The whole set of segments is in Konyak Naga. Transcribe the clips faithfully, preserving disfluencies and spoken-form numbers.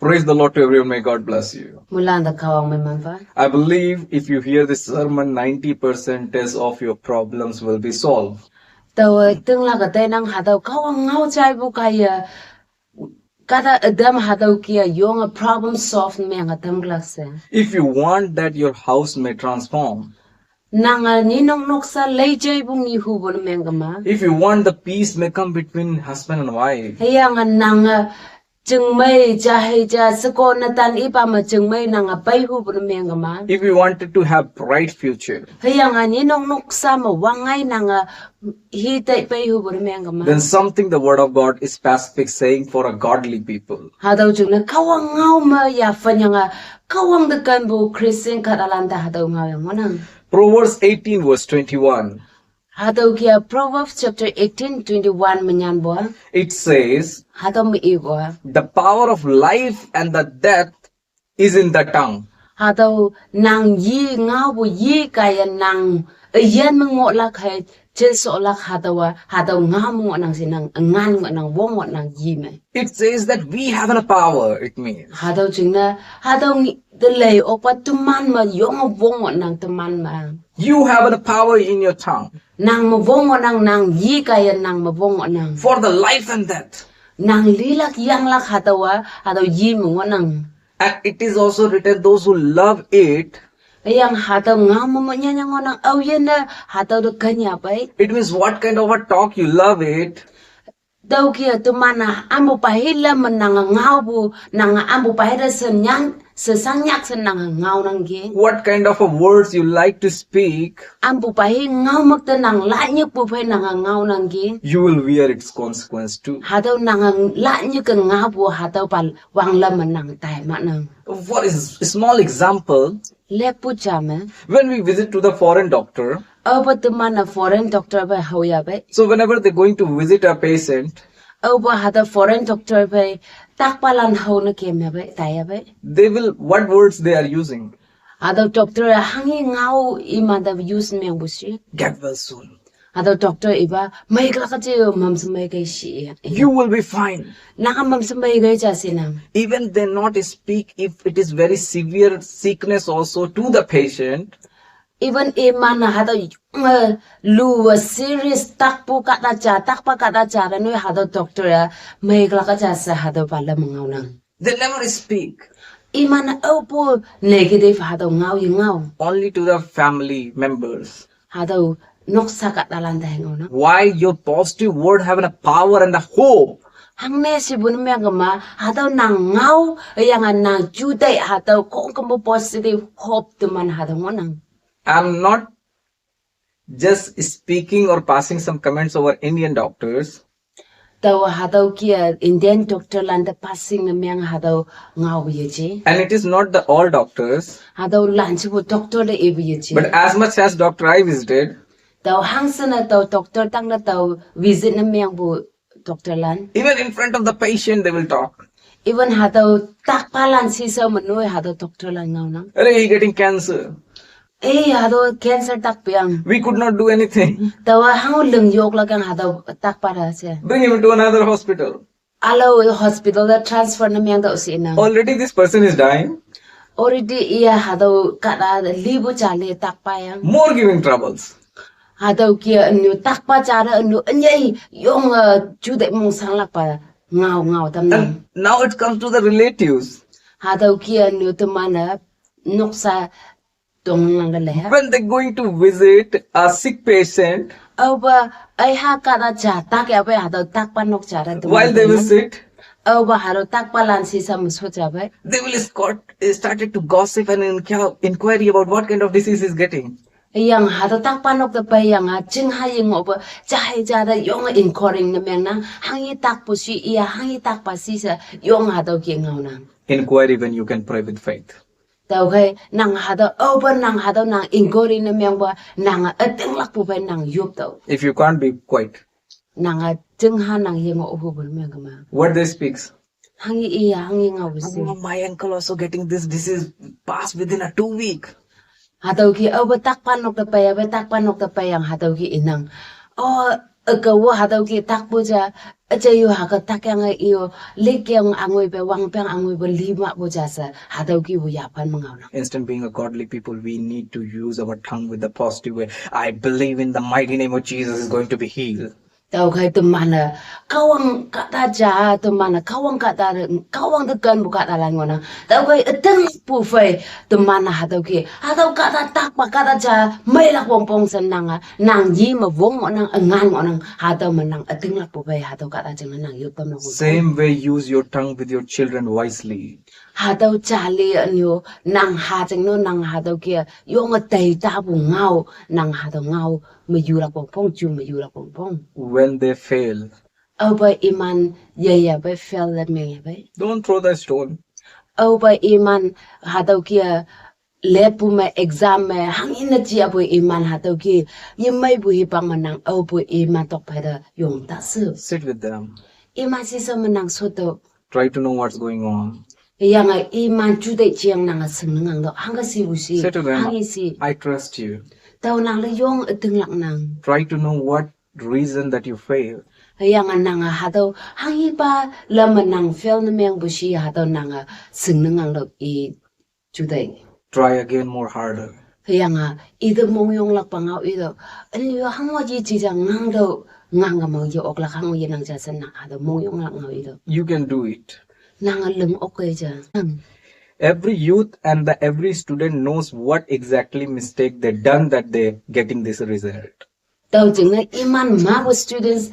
Praise the Lord to everyone. May God bless you. Mulan da Kahwang mei manpha. I believe if you hear this sermon, ninety percent of your problems will be solved. Tawa tingla ka tai nang hatau Kahwang ngao chai bu kaya. Kata adam hatau kia yong a problem solve meng a tam glak se. If you want that your house may transform, Nang a ni nok nok sa lei jai bu ngi hu bu meng kama. If you want the peace may come between husband and wife, Hei yang a nang a jeng mei ja hei ja seko na tan ipa ma jeng mei nang a pai hu bu meng kama. If you wanted to have bright future, Hei yang a ni nok nok sa ma wangai nang a hi tai pai hu bu meng kama. Then something the word of God is specific saying for a godly people. Hatau jung na Kahwang ngao ma ya fan yang a Kahwang de kan bu Christian kat alan ta hatau ngao yang manang. Proverbs eighteen verse twenty-one. Hatau kia Proverbs chapter eighteen twenty one menyan bo. It says, Hatau me i bo. The power of life and the death is in the tongue. Hatau nang yi ngao bu yi kaya nang yen mengo lak hai chen so lak hatau a hatau ngao mengo nang si nang ngan ngo nang wong ngo nang yi me. It says that we have a power, it means. Hatau jing na hatau ngi de lei okpa teman ma yong wong ngo nang teman ma. You have a power in your tongue Nang ma wong ngo nang nang yi kaya nang ma wong ngo nang. For the life and death. Nang lilak yanglak hatau a hatau yi mengo nang. And it is also written, those who love it. Yang hatau ngao ma mo nya nya ngo nang au yen na hatau de kanya pai. It means what kind of a talk you love it, Tau kia teman a ambu pahi la menang ngao bu nang ambu pahi da senyang sesang nyak senang ngao nang ki. What kind of a words you like to speak, Ambu pahi ngao mak te nang la nyuk bu pai nang ngao nang ki. You will bear its consequence too. Hatau nang la nyuk ke ngao bu hatau pal wang la menang tai ma nang. For a s- small example, Lek pu jam eh. When we visit to the foreign doctor, Au ba teman a foreign doctor ba hau ya ba. So whenever they're going to visit a patient, Au ba hatau foreign doctor ba tak palan hau na kem ya ba tai ya ba. They will, what words they are using? Hatau doctor a hangi ngao iman da use meng bu si. Get well soon. Hatau doctor iba mai ka ka je mam se mai ka shi ya. You will be fine. Nang mam se mai ka ja si nang. Even they not speak if it is very severe sickness also to the patient. Even iman na hatau uh, lu a serious tak pu ka da ja tak pa ka da ja da nu hatau doctor a mai ka ka ja sa hatau ba la ngao nang. They never speak. Iman na au pu negative hatau ngao yi ngao. Only to the family members. Hatau nok sa ka da lan da ngao nang. Why your positive word having a power and a hope? Hang ne si bun me ga ma hatau nang ngao yang a nang ju dai hatau kong kong positive hope teman hatau ngao nang. I'm not just speaking or passing some comments over Indian doctors. Tau hatau kia Indian doctor lan da passing na meng hatau ngao ye ji. And it is not the all doctors. Hatau lan chi bu doctor da e bu ye ji. But as much as doctor I visited, Tau hang sana tau doctor tang na tau visit na meng bu doctor lan. Even in front of the patient, they will talk. Even hatau tak palan si sa menui hatau doctor lan ngao nang. Are he getting cancer? Eh, hatau cancer tak piang. We could not do anything. Tau hang leng yok la kang hatau tak pa da se. Bring him to another hospital. Alo hospital da transfer na meng tau si nang. Already this person is dying. Already iya hatau ka da li bu cha le tak pa yang. More giving troubles. Hatau kia anu tak pa cha da anu anyai yong uh, ju de mong sang lak pa ngao ngao tam nang. And now it comes to the relatives. Hatau kia anu teman a nok sa tong lang da le ha. When they're going to visit a sick patient, Au ba ai ha ka da cha tak ya ba hatau tak pa nok cha da. While they visit, Au ba hatau tak palan si sa muso cha ba. They will start, started to gossip and inquire about what kind of disease he's getting. Yang hatau tak pa nok da pa yang a ching ha ying o ba cha hai cha da yong inquiring na meng nang hang yi tak pu si iya hang yi tak pa si sa yong hatau ki ngao nang. Inquire when you can pray with faith. Tau kai nang hatau au ba nang hatau nang inquiry na meng ba nang a ting lak pu ba nang yup tau. If you can't be quiet. Nang a ching ha nang ying o hu bu meng ka ma. What they speaks? Hang yi iya hang yi ngao bu si. Oh, my uncle also getting this disease past within a two week. Hatau ki au ba tak pa nok da pa ya ba tak pa nok da pa yang hatau ki inang. Oh, Aka wo hatüo ke takpu ja, aja yo haka takyang e yo, likyang angoi pe, wangpeng angoi pe, lima pu ja she, hatüo ke wo yaphan me ngaonang. Instead being a godly people, we need to use our tongue with the positive way. I believe in the mighty name of Jesus is going to be healed. Tüokhei teman-e, Kahwang kahta ja, teman-e, Kahwang kahta, Kahwang te kenpu kahta lan ngohnang. Tüokhei ütingpu phei, teman-e hatüo ke, hatüo kahta takpa kahta ja, meilak wongpong she nang-a, nang yi me wong ngohnang, üngan ngohnang, hatüo me nang ütinglakpu phei, hatüo kahta jingne nang yop tamlak wongpong. Same way, use your tongue with your children wisely. Hatüo jali ünyo, nang ha jing no, nang hatüo ke, yonge tei tapu ngao, nang hatüo ngao, me yulak wongpong, ju me yulak wongpong. When they fail, aope iman, yeya pei fail le mengya pei. Don't throw the stone. Aope iman, hatüo ke, leppu me exam me, hanghe ne jiapu iman hatüo ke, yemeipu hipak me nang, aopu iman tok phei te yong ta she. Sit with them. Iman shisha me nang shoto. Try to know what's going on. Hüyange iman juteih jeng nange shingne ngang tüoh, hangke shipu shi, say to them, hanghe shi, I trust you. Tao nang le yong ütinglak nang. Try to know what reason that you fail. Hüyange nange hatüo hanghepa lam me nang fail ne mengpu shi hatüo nange shingne ngang tüoh i juteih. Try again more harder. Hüyange ite mongyonglakpa ngao itüoh. Ünyo hangwa ji jija ngang tüoh, ngang ke mong ye oklak hangwa ye nang ja she nang hatüo mongyonglak ngao itüoh. You can do it. Nange ling okkei ja. Every youth and the every student knows what exactly mistake they done that they getting this result. Tüo jingne iman mapu students,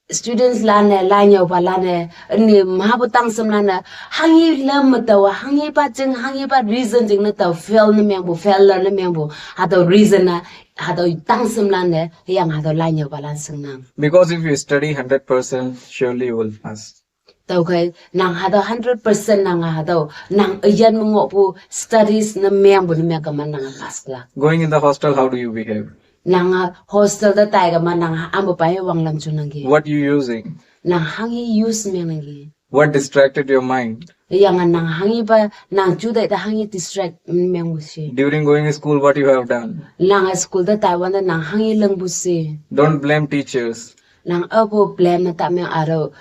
students lan-e, lainyüopa lan-e, üne mapu tangshemlan-e, hanghe lam me tao, hanghepa jing, hanghepa reason jingne tao fail ne mengpu, failure ne mengpu, hatüo reason-a, hatüo tangshemlan-e, hüyange hatüo lainyüopa lan shingnang. Because if you study hundred percent, surely you will pass. Tüokhei, nang hatüo hundred percent nang hatüo, nang üyin me ngohpu studies ne mengpu ne meng kema nang pass lak. Going in the hostel, how do you behave? Nange hostel te tai kema nang ampu pai wanglam junangki. What you using? Nang hanghe use mengnangki. What distracted your mind? Hüyange nang hanghepa, nang juteih te hanghe distract mengpu shi. During going school, what you have done? Nange school te tai wante nang hanghe lingpu shi. Don't blame teachers. Nang aopu blame ne ta meng hatüo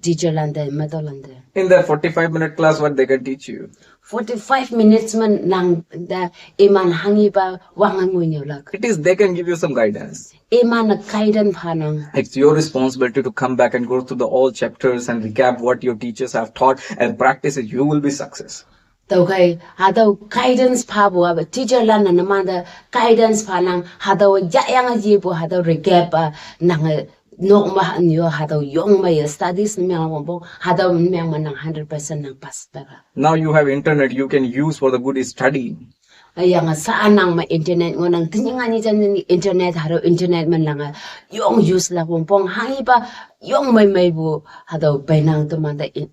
teacher lan te, me tüolante. In the forty-five minute class, what they can teach you? Forty-five minutes me nang te iman hanghepa wange ngoi nyüolak. It is, they can give you some guidance. Iman-e guidance phanang. It's your responsibility to come back and go through the all chapters and recap what your teachers have taught and practice it. You will be success. Tüokhei, hatüo guidance phapu ape teacher lan-e numan te guidance phanang, hatüo yahyange yepu, hatüo recap-a, nange nok me nyo hatüo yong me ye studies ne meng wongpong, hatüo meng me nang hundred percent nang pass peka. Now you have internet, you can use for the good study. Hüyange sha nang me internet ngohnang, tenyih nganyih jan internet, hatüo internet me nange yong use lak wongpong, hanghepa yong meimeipu, hatüo peinang teman te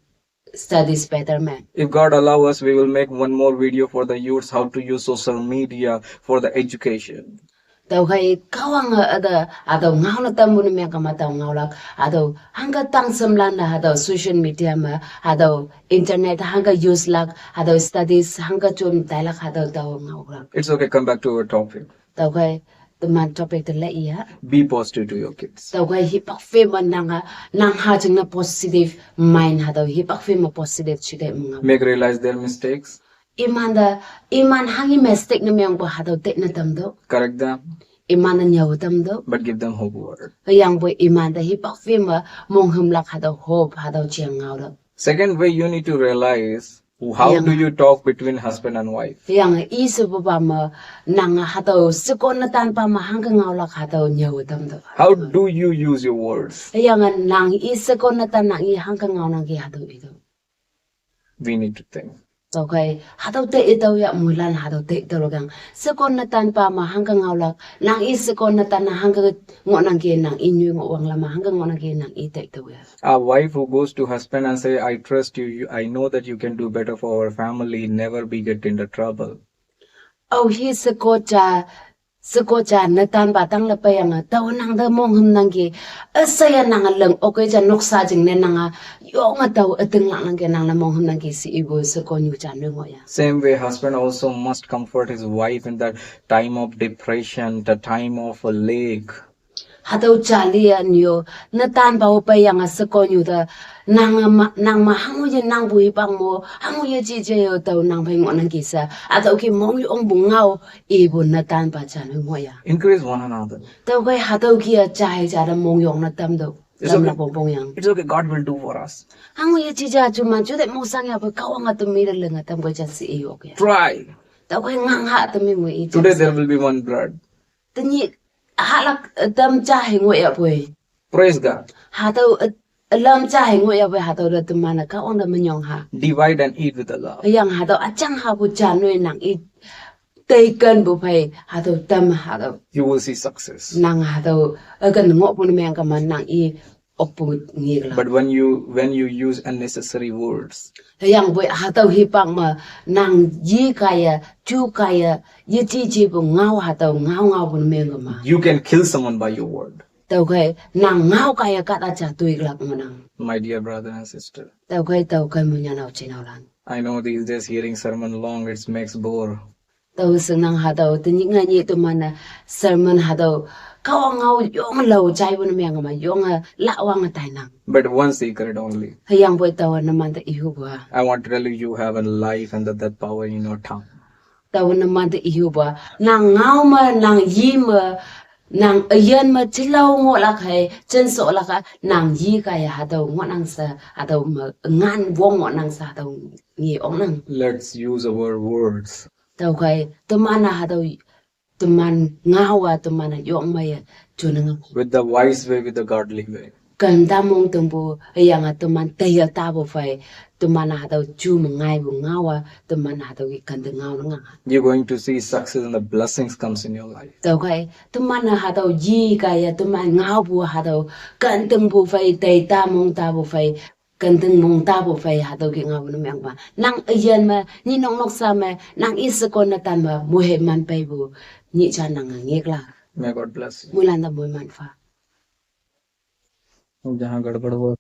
studies better me. If God allow us, we will make one more video for the youths, how to use social media for the education. Tüokhei Kahwange üte, hatüo ngao ne tampu ne meng kema tao ngaolak, hatüo hangke tangshemlan-e hatüo social media me, hatüo internet hangke use lak, hatüo studies hangke jon tailak hatüo tao ngaolak. It's okay, come back to our topic. Tüokhei, teman topic te lei ya. Be positive to your kids. Tüokhei hipak phei me nange, nang ha jingne positive mind hatüo hipak phei me positive jite me ngao. Make realize their mistakes. Iman te, iman hanghe mistake ne mengpu hatüo tei ne tamtüoh. Correct them. Iman-e nyüo tamtüoh. But give them hope word. Hüyangpoi iman te hipak phei me monghümlak hatüo hope hatüo jeng ngaolak. Second way you need to realize, how do you talk between husband and wife? Hüyange i shepupa me, nange hatüo shekon netanpa me hangke ngaolak hatüo nyüo tamtüoh. How do you use your words? Hüyange nang i shekon netan nang i hangke ngaonangki hatüo itüoh. We need to think. Tüokhei, hatüo tei itüoh ya moilan hatüo tei itüoh lokang. Shekon netanpa me hangke ngaolak, nang i shekon netan-a hangke ngohnangki, nang i nyoi ngohwang lam me hangke ngohnangki nang i tei itüoh ya. A wife who goes to husband and say, I trust you, you, I know that you can do better for our family, never be get into trouble. Aohi sheko ja, sheko ja netanpa tangle peiyange, tao nang te monghümnangki, üsheiya nange ling okkei ja noksa jingne nange, yonge tao ütinglaknangki nangne monghümnangki she ipu shekonyu ja ne ngohya. Same way, husband also must comfort his wife in the time of depression, the time of a lack. Hatüo jali a nyo, netan pao peiyange shekonyu te, nang ma, nang ma hango ye nangpu ipang mo, hango ye jije yo tao nang phei ngohnang ki she. Hatüo ki mongyongpu ngao, ipu netan pa jan ngohya. Encourage one another. Tüokhei hatüo ki a jai ja te mongyong ne tamtüoh. It's okay. Tamlak pongpong yang. It's okay, God will do for us. Hango ye jija juman jute mongsang yahpu Kahwange temi te linge tamkei ja she i yok ya. Try. Tüokhei ngang ha temi mo i ja. Today there will be one blood. Tenyih hahlak, eh, tam ja hei ngohyapoi. Praise God. Hatüo, eh, ülam ja hei ngohyapoi, hatüo te teman-e Kahwang te minyong ha. Divide and eat with the love. Hüyange hatüo üjang hapu jan noi nang i teikenpu phei, hatüo tam hatüo. You will see success. Nang hatüo, eh, ken ngohpu ne meng kema nang i okpu ngeklak. But when you, when you use unnecessary words, hüyangpoi hatüo hipak me nang yi kaiye, ju kaiye, yeji jipu ngao hatüo ngao ngaopu ne meng kema. You can kill someone by your word. Tüokhei nang ngao kaiye kahta ja toilak ngohnang. My dear brother and sister. Tüokhei tao ken mu nyanao jinaolan. I know these days hearing sermon long, it makes bore. Tao shingnang hatüo, tenyih nganyih teman-e sermon hatüo, Kahwang ngao yong lao jaipu ne meng kema, yonge lahwange tainang. But one secret only. Hüyangpoi taowe numan te ihupu a. I want to tell you, you have a life and the death power in your tongue. Taowe numan te ihupu a, nang ngao me, nang yi me, nang üyin me, jilao ngohlak hei, jinshohlak a, nang yi kaiye hatüo ngohnang she, hatüo me ngan wong ngohnang she, hatüo nge oknang. Let's use our words. Tüokhei teman-e hatüo, teman ngao a, teman-e yong meiye june ngao. With the wise way, with the godly way. Ken ta mong tengpu, hüyange teman teiye tapu phei, teman-e hatüo ju me ngaipu ngao a, teman hatüo ki ken te ngao ne ngang. You're going to see success and the blessings comes in your life. Tüokhei teman-e hatüo yi kaiye teman ngaopu hatüo, ken tengpu phei, tei ta mong tapu phei, ken teng mong tapu phei hatüo ki ngaopu ne meng pa. Nang üyin me, nyi nok noksa me, nang i shekon netan me, moiman peipu, nyih ja nange ngeklak. May God bless you. Moilan te moiman pha. जहाँ गड़बड़ हो,